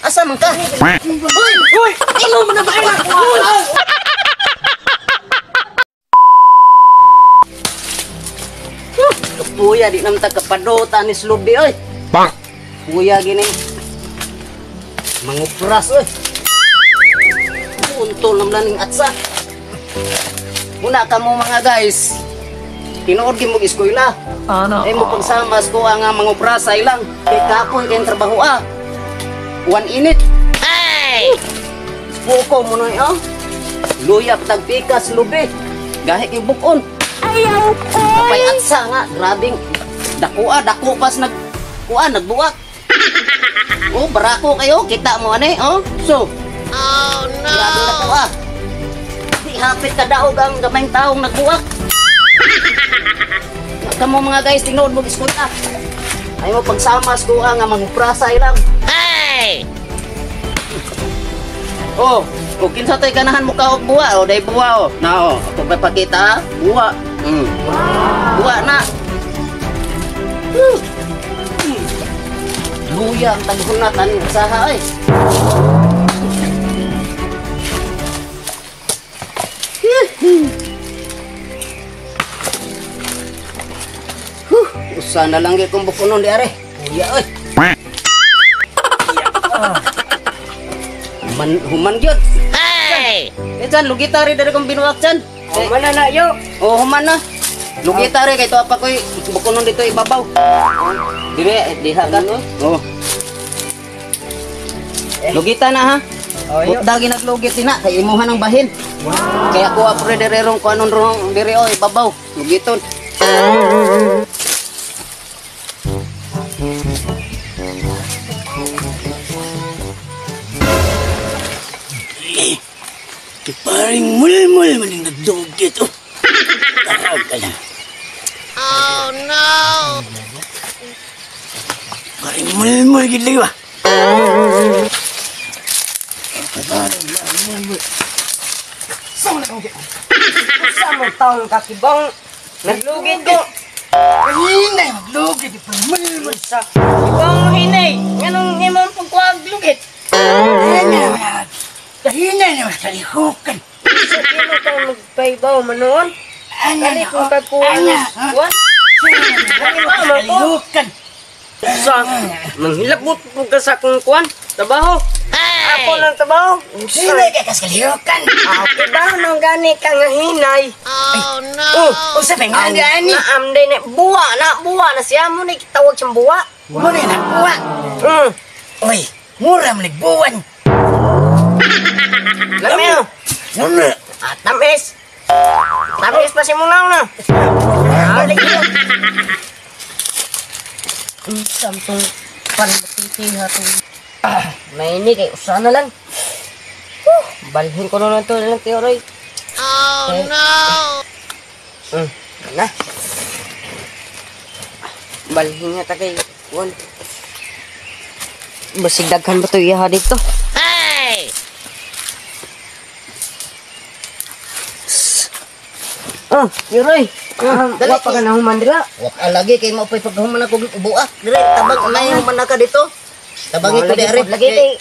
Asa man ka? Uy! Uy! Ilo mo na ba kayo? Puya, di naman tagkapadota ni Slubi, oy. Bang! Puya, gini. Mangupras, oy. Untol naman ning atsa. Muna ka mo mga guys. Tinuod gyud mo eskwela. Ano? Ay mo pagsamas ko ang mangupras ay lang. Kay kapoy kay trabaho ah. One init. Hey! Buko mo na oh. Luya tagpikas lubi. Gahi kay bukon. Ayaw ko! Kapay atsa nga, grabing dako ah, dako pas nag kuan nagbuwak. Oh, barako kayo, kita mo ani, oh. So, Oh no! grabe dako ah. Di hapit ka daog ang gamayng taong nagbuwak. Kamo mga guys, tinuod mo eskwela. Ay mo pagsamas ko nga manguprasa ilang. Hey! Oh, kung kinsa tay ganahan mo ka og buwa, oh, day buwa oh. Na oh, ako papakita, buwa. Wow. Buwa na. Woo. Luya ang taghunat ani usaha ay. Huh, usa na lang gyud kung bukonon di are. Luya oy. Man human gyud. Hey! Eh chan, lugita rin dari kong binuwak chan. Oh, mana na yo? Oh, human na. Lugita rin kay tuwa pa ko'y bukonon dito ibabaw. Dire, diha ka. Oh. Lugita na ha. Oh, yo. Putda ginaglugit na kay imuha ng bahin. Wow. Kaya kuha pre dire rong kuanon rong dire oh ibabaw. Lugiton. Paring mulmul man yung nagdugit. Oh. Tawag ka lang. Oh no! Paring mulmul gid lagi ba? Paring mulmul. Sama na kong Sa mo taon kakibang naglugit ko. Kanina maglugit. Paring mulmul. Sa ibang hinay. Nganong imong pagkuag lugit? Ano Kahina na mas kalihukan. Sa kino ka magpaibaw man noon? Ano Kali kung kagkuha Ano? kuan. Kalihukan. Sa manghilabot po ka sa akong kuan. Trabaho. Ako lang trabaho. Hinay ka kas kalihukan. Okay ba nang gani ka nga hinay? Oh no. Oh, usa pa nga ani. Naam day na buwa na buwa na siya mo ni tawag siyang buwa. Mo na nakuha. Oy, mura man nagbuwan. Lami no. Mura. Ah, tamis. Tamis pa si Munaw na. Balik yun. Samtong panmatitiha itong may ini kay usa na lang. Balhin ko na lang ito lang teoroy. Oh no! Na. Balhin nga ta kay kuwan. Basig daghan ba ito iyaha dito? Hey! Oh, Yuroy. Dali. Wa pa ka na human dira. Wa ka lagi kay mao pay paghuman ako buak. Dire tabang may human na ka dito. Tabangi ko di are. Lagi kay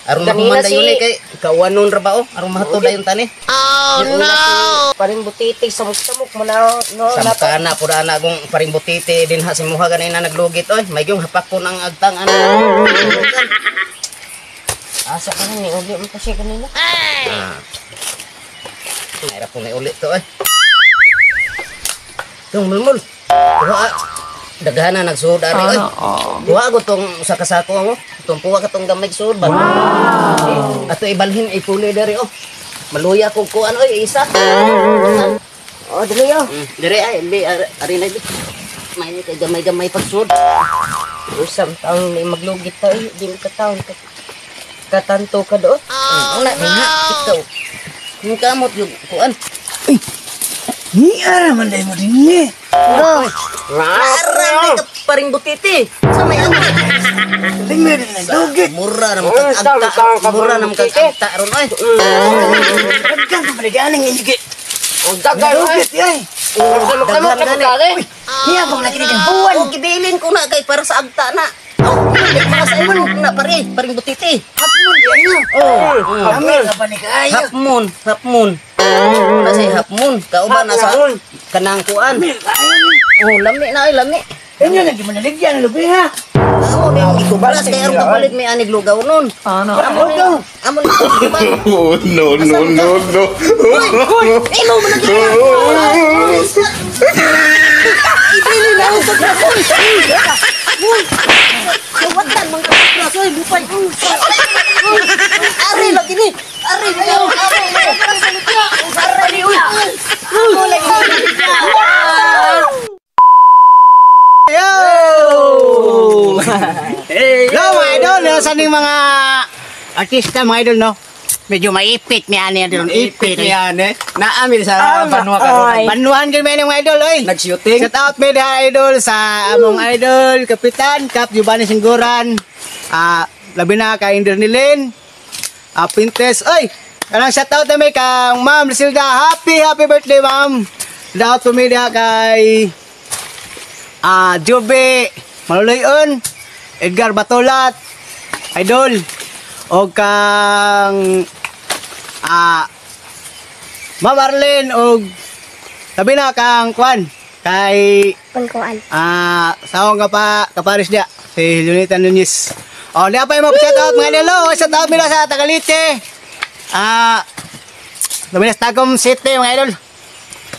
Aron Kanina mahuman dayon si- kay kawanon ra ba oh. Aron mahatod dayon tani. Oh no. Paring butiti samok-samok mo na no Sa mukha na pud ana akong paring butiti dinha sa imuha ganina naglugit oy. May gyung hapak ko ng agtang ano. Asa ka ni uli mo pa siya kanina. Ah. Mayra po may uli to oy. Tung mulmul. Kuha. Daghan na nagsuod ari oy. Kuha ko tong usa ka sako oh. Tong puwa ka tong gamay suod ba. Wow. Ato ibalhin ipuli diri oh. Maluya ko kuan oy isa. Oh, dili yo. Dire ay di ari na di. May kay gamay-gamay pagsuod. Usam taon ni maglugit ta eh, di mo kataon ka. Katanto ka doon. Oh, wala no. Ikaw. Kung kamot yung kuan. Ni ara man day mo dinhi. Oh. Ara ka paring butiti. Sa may ano. Lingmer na nagdugit. Mura na Oh, tama, makag-agta. tama, Mura na butiti. makag-agta ron oy. Daghan ka pala galing inyo. Oh, daghan oy. Nagdugit ay. Samok-samok na Daghan pagkari. Niya bang lagi ng buwan. Oh, gibilin ko na kay para sa agta na. Oh, mga sa imo na pare, paring butiti. Half moon di ayo. Oh, Lami ka ba ni kaayo? Half moon, half moon. Na say half moon, kauban na sa kanang kuan. Lami kaayo ni. Oh, lami na ay lami. Inyo lagi manaligyan ang lubi ha. Amo ni ikubalas kay aron kapalit may anig lugaw nun. Ano? Amo ni, amo ni ikuban. Oh, no, no, no, no. Uy, uy, imo mo lagi. Ibili na ang pagkakoy. Uy, kawatan mga kapras, uy, lupay. Ari lagi ni. Ari, ari, ari. Ari, uy. Amo lagi. Yo! Hello mga idol, no, sa ning mga artista mga idol no. Medyo maipit mi ani idol, ipit. Yan eh. Naamil sa banwa karon. Banuhan gyud mi mga idol oy. Nag-shooting. Shout out mi diha idol sa among idol Kapitan Kap Giovanni Singguran. Labi na kay Indernilin. Pintes. Oy, kanang shout out na mi kang Ma'am Lusilda. Happy happy birthday, Ma'am. Shout out po mi diha kay Jube Maluloyon, Edgar Batolat, Idol, o kang Ma'am Arlene, o sabi na kang Kwan, kay Pangkuan. Sa akong kaparis niya, si Junita Nunez. O, niya pa yung mga shout out mga idol, oh. Shout out nila sa Tagalite. Labi na sa Tagum City mga idol.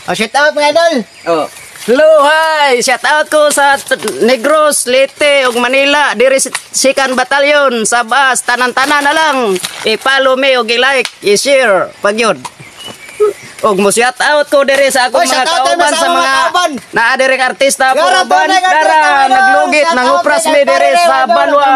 O, shout out mga idol. Oh. Hello, hi! Shout out ko sa Negros, Leyte ug Manila, diri Second Battalion, Sabas, tanan-tanan na lang. I-follow me ug i-like, i-share pag yun. Ug mo shout out ko diri sa akong Oy, mga shout out kauban sa sa among mga mga kauban. naa diri artista po Gara, uban tunay nga dara artista, idol. naglugit Shout out nangupras kay mi diri Pare, sa idol. Banwa.